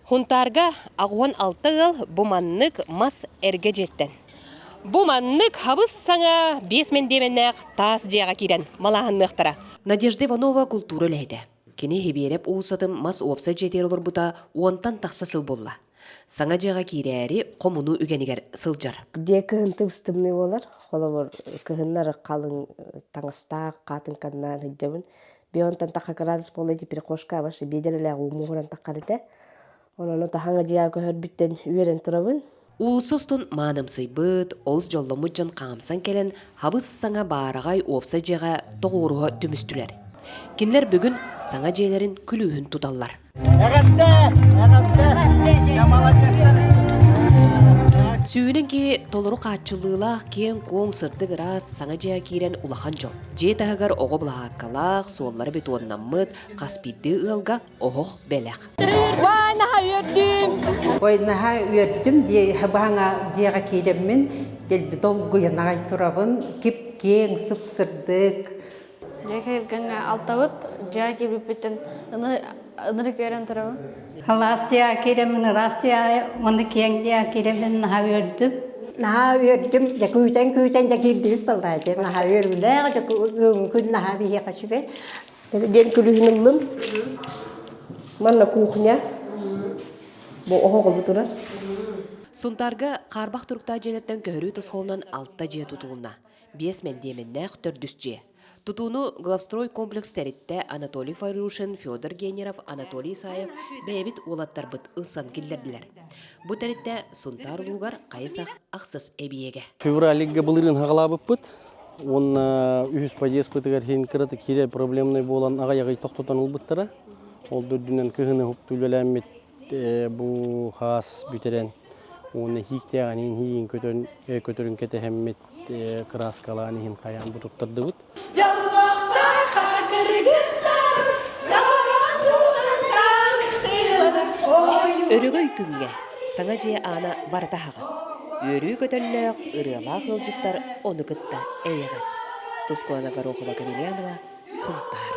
Хунтаарга 86 ыал бу маннык мас эргэ дьиэттэн. Бу маннык хабыс саҥа биэс мэндиэмэннээх таас дьиэҕэ киирэн малааһынныахтара. Надежда Иванова култуура үлэһитэ. Кини Хибиэрэп уулуссатын мас уопсай дьиэтигэр олорбута уонтан тахса сыл буолла. Саҥа дьиэҕэ киирээри хомунуу үгэнигэр сылдьар. Дьиэ кыһын тыбыс-тымныы буолар. Холобур, кыһыннары халыҥ таҥастаах, хаатыҥканнаан сылдьабын. Бионтан тахха кыраадыс буолла ити прихожка абаш биэдэрэлээх уу муҥуран таххар этэ. Онон таһаҥа дьиэҕэ көһөрбүттэн үөрэн турабын. Уулусса устун маанымсыйбыт, олус дьолломмут дьон хаамсан кэлэн, хабыс-саҥа баараҕай уопсай дьиэҕэ тоҕуоруһа түмүстүлэр. Кинилэр бүгүн саҥа дьиэлэрин күлүүһүн туталлар. Эҕэрдэ! Эҕэрдэ! Маладьыастар! Сүүнэн киһи толору хааччыллыылаах киэҥ-куоҥ сырдык ыраас саҥа дьиэҕэ киирэн улахан дьол. Дьиэ таһыгар оҕо былаһааккалаах, суоллара бетоннаммыт, хас биирдии ыалга оһох бэлэх. Вай, наһаа үөрдүм! Ой, наһаа үөрдүм дьиэ баһаҥа дьиэҕэ киирэммин дэлби долгуйан аҕай турабын кип-киэҥ сып-сырдык Дьиэ кэргэҥҥэ алтабыт, дьиэҕэ киирбиппиттэн ынырык үөрэн турабын. Халаас дьиэҕэ киирэммин ыраас дьиэҕэ уонна киэҥ дьиэҕэ киирэммин наһаа үөрдүм. Наһаа үөрдүм, дьэ күүтэн-күүтэн дьэ киирдибит буоллаҕа дии. Наһаа үөрүүлээх, дьэ күн наһаа биһиэхэ үчүгэй. Диэн күлүүһүн ыллым. Манна кухня. Бу оһоҕо турар. Сунтаарга хаарбах туруктаах дьиэлэртэн көһөрүү тосхолунан алта дьиэ тутулунна. Биэс мэндиэмэннээх төрдүс дьиэ. Тутууну Главстрой комплекс тэрилтэ Анатолий Фарюшин, Федор Генеров, Анатолий Исаев бэйэбит уолаттарбыт ылсан киллэрдилэр. Бу тэрилтэ Сунтаар улуугар хайысах ахсыс эбийиэгэ. Февральга былырыын хаҕалаабыппыт уонна үһүс подъездпытыгар иһин кыратык киирэр проблемный буолан аҕай-аҕай тохтотон ылбыттара. Ол да үрдүнэн кыһыны үлэлээммит бу хаас бүтэрэн уонна иһииктээҕин иһин иһиин көтөн көтөрүн кэтэһэммит кырааскалаан иһин хайаан бу туттардыбыт. Өрөгөй күҥҥэ саҥа дьиэ аана барыта аһаҕас. Үөрүү көтөллөөх, ырыалаах ыалдьыттар ону кытта эйэҕэс. Тускуана Горохова-Камильянова, Сунтаар.